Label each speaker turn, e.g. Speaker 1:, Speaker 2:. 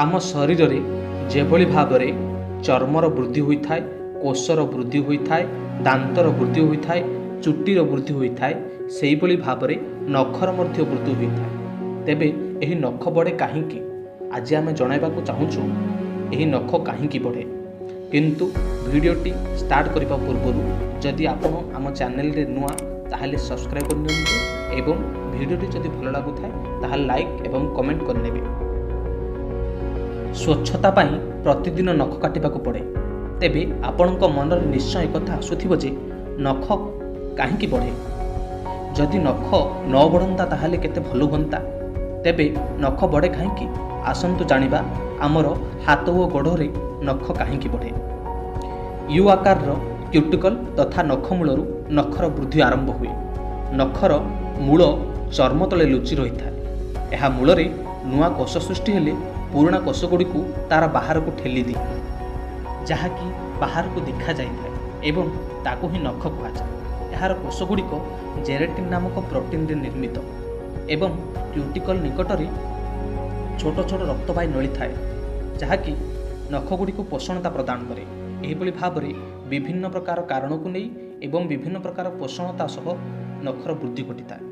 Speaker 1: ଆମ ଶରୀରରେ ଯେଭଳି ଭାବରେ ଚର୍ମର ବୃଦ୍ଧି ହୋଇଥାଏ, କୋଷର ବୃଦ୍ଧି ହୋଇଥାଏ, ଦାନ୍ତର ବୃଦ୍ଧି ହୋଇଥାଏ, ଚୁଟିର ବୃଦ୍ଧି ହୋଇଥାଏ, ସେହିଭଳି ଭାବରେ ନଖର ମଧ୍ୟ ବୃଦ୍ଧି ହୋଇଥାଏ। ତେବେ ଏହି ନଖ ବଢ଼େ କାହିଁକି? ଆଜି ଆମେ ଜଣାଇବାକୁ ଚାହୁଁଛୁ ଏହି ନଖ କାହିଁକି ବଢ଼େ। କିନ୍ତୁ ଭିଡ଼ିଓଟି ଷ୍ଟାର୍ଟ କରିବା ପୂର୍ବରୁ ଯଦି ଆପଣ ଆମ ଚ୍ୟାନେଲରେ ନୂଆ, ତାହେଲେ ସବସ୍କ୍ରାଇବ୍ କରିନିଅନ୍ତୁ ଏବଂ ଭିଡ଼ିଓଟି ଯଦି ଭଲ ଲାଗୁଥାଏ, ତାହେଲେ ଲାଇକ୍ ଏବଂ କମେଣ୍ଟ କରିନେବେ। ସ୍ୱଚ୍ଛତା ପାଇଁ ପ୍ରତିଦିନ ନଖ କାଟିବାକୁ ପଡ଼େ। ତେବେ ଆପଣଙ୍କ ମନରେ ନିଶ୍ଚୟ ଏକଥା ଆସୁଥିବ ଯେ ନଖ କାହିଁକି ବଢ଼େ? ଯଦି ନଖ ନ ବଢ଼ନ୍ତା, ତାହେଲେ କେତେ ଭଲ ହୁଅନ୍ତା। ତେବେ ନଖ ବଢ଼େ କାହିଁକି? ଆସନ୍ତୁ ଜାଣିବା ଆମର ହାତ ଓ ଗୋଡ଼ରେ ନଖ କାହିଁକି ବଢ଼େ। You ଆକାରର କ୍ୟୁଟିକଲ୍ ତଥା ନଖ ମୂଳରୁ ନଖର ବୃଦ୍ଧି ଆରମ୍ଭ ହୁଏ। ନଖର ମୂଳ ଚର୍ମ ତଳେ ଲୁଚି ରହିଥାଏ। ଏହା ମୂଳରେ ନୂଆ କୋଷ ସୃଷ୍ଟି ହେଲେ ପୁରୁଣା କୋଷଗୁଡ଼ିକୁ ତା'ର ବାହାରକୁ ଠେଲିଦିଏ, ଯାହାକି ବାହାରକୁ ଦେଖାଯାଇଥାଏ ଏବଂ ତାକୁ ହିଁ ନଖ କୁହାଯାଏ। ଏହାର କୋଷଗୁଡ଼ିକ ଜେରାଟିନ୍ ନାମକ ପ୍ରୋଟିନ୍ରେ ନିର୍ମିତ ଏବଂ କ୍ୟୁଟିକଲ୍ ନିକଟରେ ଛୋଟ ଛୋଟ ରକ୍ତବାହୀ ନଳୀ ଥାଏ, ଯାହାକି ନଖଗୁଡ଼ିକୁ ପୋଷଣତା ପ୍ରଦାନ କରେ। ଏହିଭଳି ଭାବରେ ବିଭିନ୍ନ ପ୍ରକାର କାରଣକୁ ନେଇ ଏବଂ ବିଭିନ୍ନ ପ୍ରକାର ପୋଷଣତା ସହ ନଖର ବୃଦ୍ଧି ଘଟିଥାଏ।